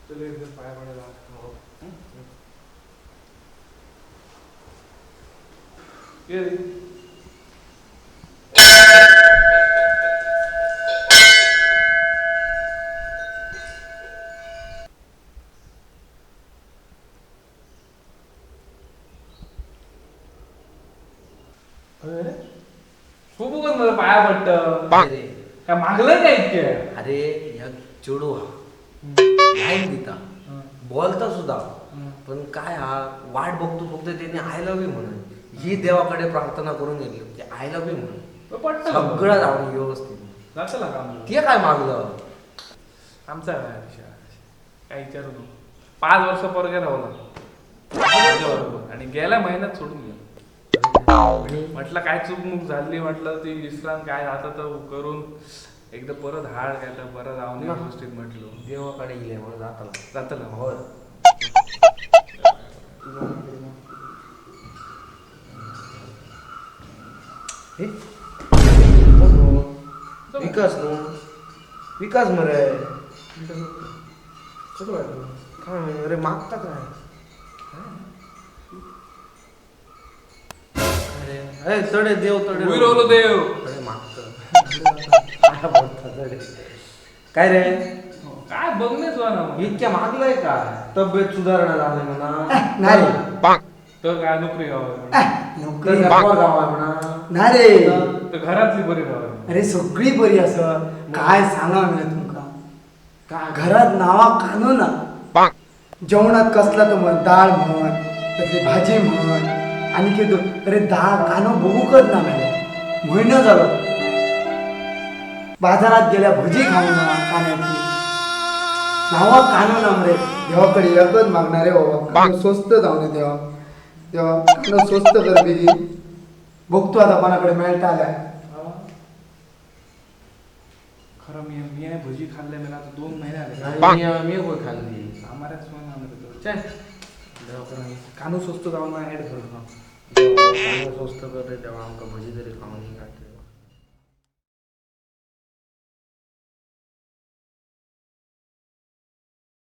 चल एकदम पाय पडायला. ये रे. अरे खूप उगाच मला पाया पडतं. अरे काय मागलं काय इतके? अरे ह्या चेडू हा लाईन दिता, बोलता सुद्धा, पण काय हा वाट बघतो फक्त त्याने I love you म्हणून. ही देवाकडे प्रार्थना करून घेतली की I love you म्हणून. पडतं सगळं जाऊन व्यवस्थित जातला काम. ते काय मागलं आमचा काय विषय काय विचारू नको. 5 वर्ष पोरग्या राहला माझ्याबरोबर आणि गेल्या महिन्यात सोडून गेला. म्हटलं काय चूक मूक झाली, म्हटलं ती विश्रांत काय आता तर करून एकदा परत हाड काय तर बरं जाऊन व्यवस्थित म्हटलं. देवाकडे गेले म्हणून जाताला जातला. हो. हे? कोण हो? विकास न्हू, विकास मरे. कसं वाटलं? काय अरे मागता काय? अरे अरे तडे देव तडे उभी राहिलो देव. तडे मागत काय बोलता तडे काय रे? काय बघणेच ना मग. इतक्या मागलंय का? तब्येत सुधारणा झाली म्हणा. नाही रे. तर काय नोकरी गाव, नोकरी तर गावा गाव आहे म्हणा. नाही रे. तर घरातली बरी गाव. अरे सगळी बरी असं काय सांगा मी तुमका. काय घरात नावा कानो ना, जेवणात कसला तर म्हण डाळ म्हण, कसली भाजी म्हण आणि किती. अरे डाळ कानो बघूकच ना मेले महिनो झालो. बाजारात गेल्या भजी खाऊ ना कान्याची. नावा कानो ना मरे. देवाकडे एकच मागणार रे बाबा, कानो स्वस्त जाऊ दे देवा. देवा कानो स्वस्त कर बेगीन. बघतो आता कोणाकडे मेळता आल्या. खरं मी मी नाही भजी खाल्ले मला आता 2 महिने आले. नाही, मी होय खाल्ली. आम्हाला चल कानू स्वस्त जाऊन ऍड करतो. कानो स्वस्त कर रे देवा, आमका भजी तरी खाऊन ही.